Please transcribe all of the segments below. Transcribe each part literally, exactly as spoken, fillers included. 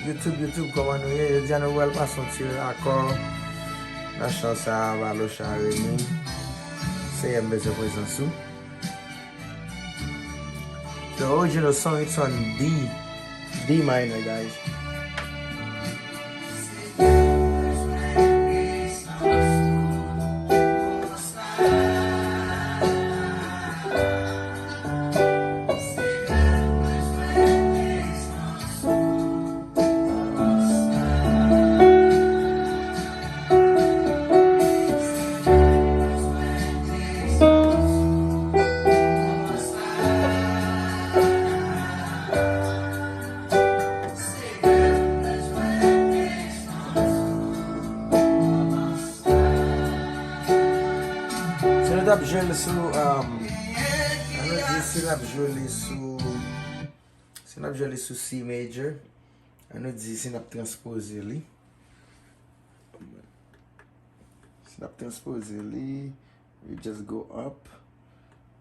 YouTube, YouTube, kòman nou ye? Jodi a nou pral pase yon ti akò nan chan sa a, Valocha Remy. Seyè, m bezwen prezans ou. The original song, it's on D, D minor, guys. Si nou t ap jwe l sou, um, ann nou di si n ap jwe li sou, si n ap jwe li sou C major, ann nou di si n ap transpoze li. Si n ap transpoze li, we just go up,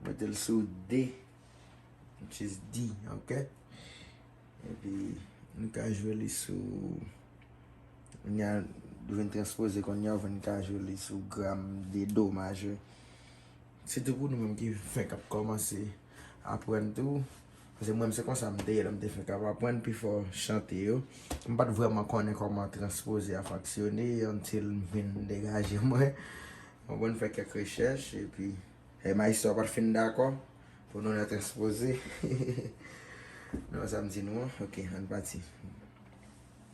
mete l sou D, which is D, ok? Epi, nou ka jwe li sou, kounye a, nou vin transpoze kounye a, ou vin ka jwe li sou gam de do majè. Sitou pou nou menm ki fenk ap kòmanse aprann tou. Paske mwen, se konsa m te ye lè m te fenk ap aprann, pifò chante yo, m pa t vrèman konnen kòman transpoze a fonksyone until m vin degaje mwen. Mwen konn fè kèk rechèch, epi, e, maestro a pa t fin dakò pou nou nan transpoze. Nou wè sa m di nou an? Ok, ann pati.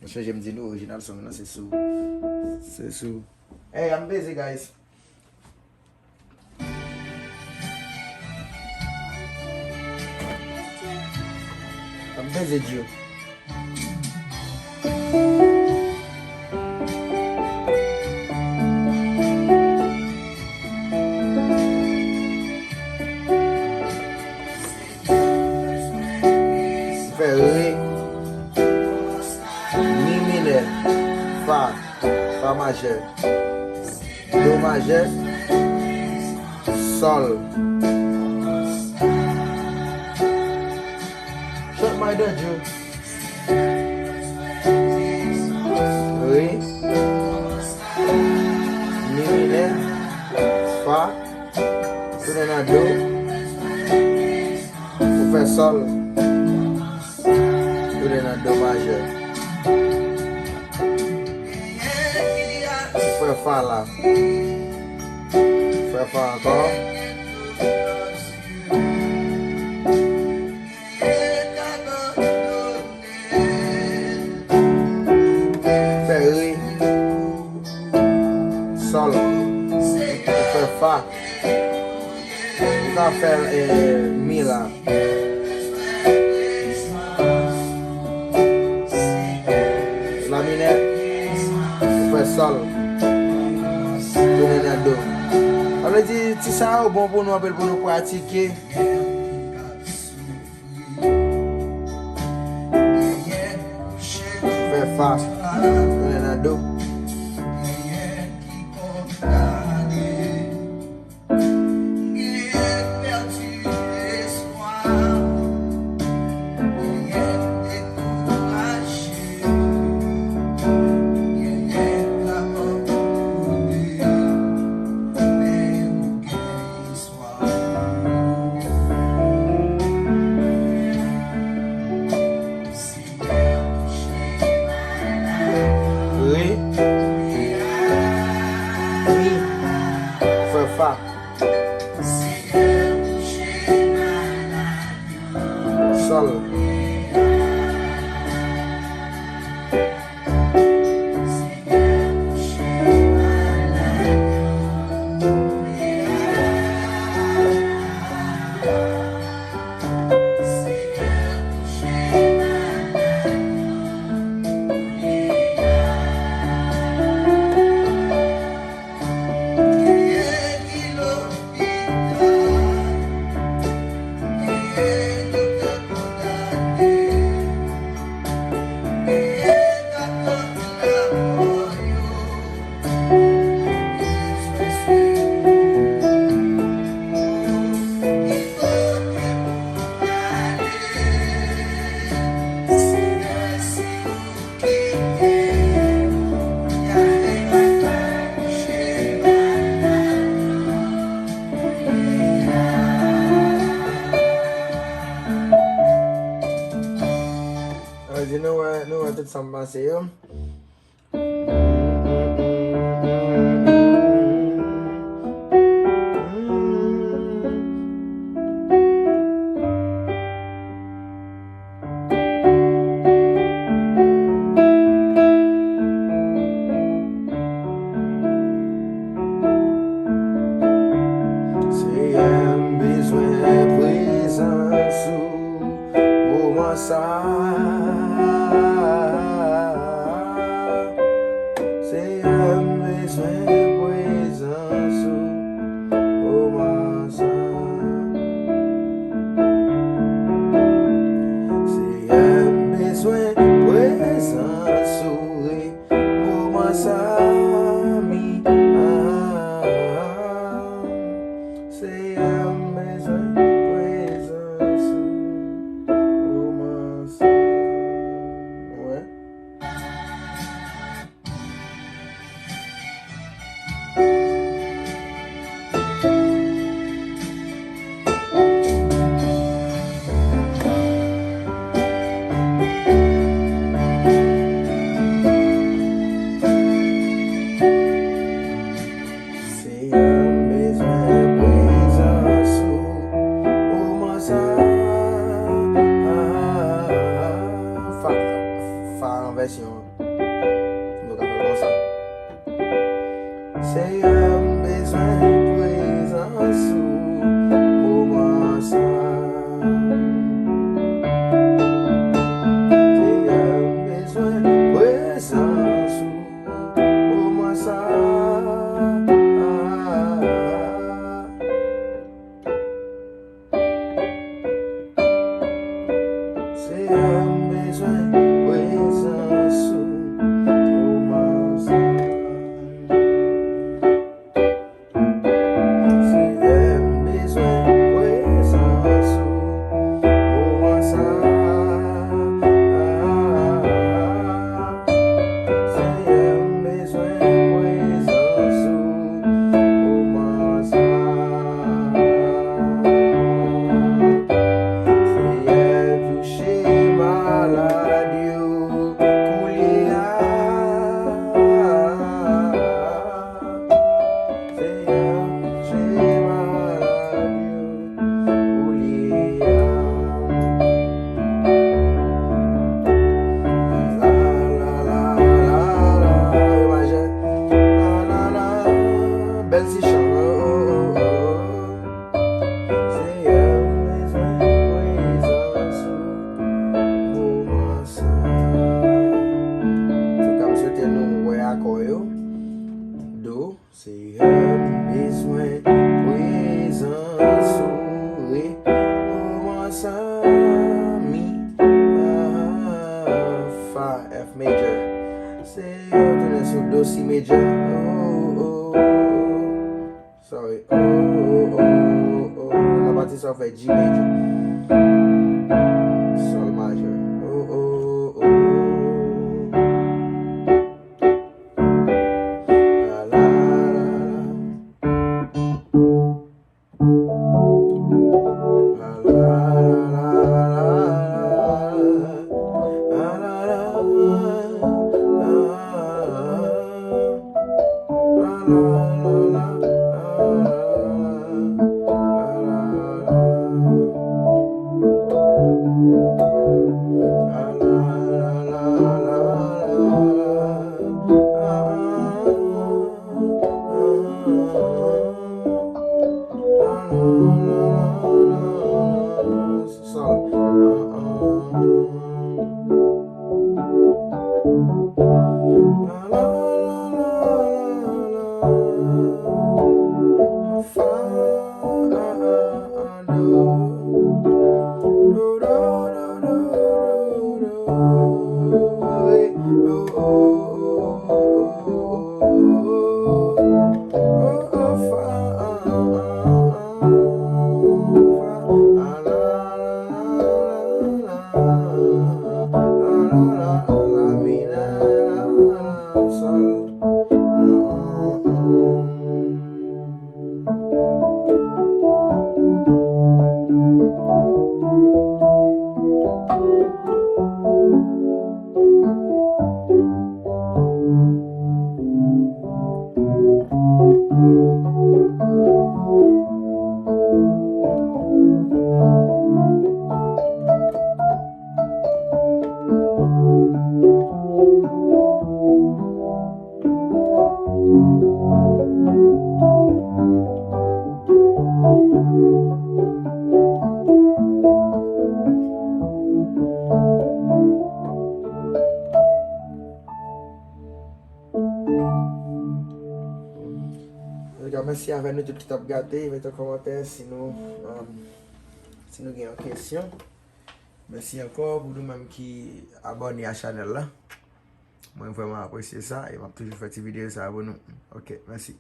Mwen chanje m di nou, orijinal song nan se sou, se sou. Hey, I'm busy, guys. I'm busy, Jew. Fè re, mi minè, fa, fa majè, do majè, sòl. Chante, my dear Jew. Re, mi minè, fa, tounen nan do, ou fè sòl, tounen nan do majè. Ou fè fa la. Ou fè fa ankò. Fè re, sòl, ou fè fa. Ou ka fè, eh, mi la. La minè, ou fè sòl. Tounen nan do. Sa vle di, ti sa yo bon pou nou anpil, pou nou pratike. Fè fa, tounen nan do. Re, mi, fè fa, sòl. Ann di nou wè, nou wè tout sa m pase yo. Senyè, m bezwen prezans ou moman sa. Senyè, m bezwen prezans ou moman sa. Senyè, m bezwen prezans ou wi moman sa, mi. Ah, Senyè, m bezwen prezans ou moman sa. Wè. Senyè, m bezwen prezans ou moman sa. Fa, fa an vèsyon. Nou ka fè l konsa. Senyè, m bezwen prezans ou moman sa. Senyè, m bezwen prezans ou moman sa. Senyè, m bezwen prezans ou moman sa. Senyè, m bezwen prezans ou moman sa. Senyè, m bezwen prezans ou moman sa. Senyè, touche malad yo koulye a. Senyè, touche malad yo koulye a. La, la, la, la, la, la, re majè. La, la, la, bèl ti chan. Oh, oh, oh, oh. Senyè, m bezwen prezans ou moman sa. Antouka, m swete nou wè akò yo. Do. Senyè, m bezwen prezans ou wi moman sa, mi, ah, fa, F major. Senyè, tounen sou do, si major. Oh, oh, oh. Sorry. Oh, oh, oh, oh. Nan pati sa, w fè G major. Sol major. Oh, oh, oh. Antouka, mèsi avè nou tout ki t ap gade, mete yon kòmantè si nou, um, si nou gen yon kesyon. Mèsi ankò pou nou menm ki abòne a chanèl la. Mwen vrèman apresye sa e m ap toujou fè ti videyo sa pou nou. Ok, mèsi.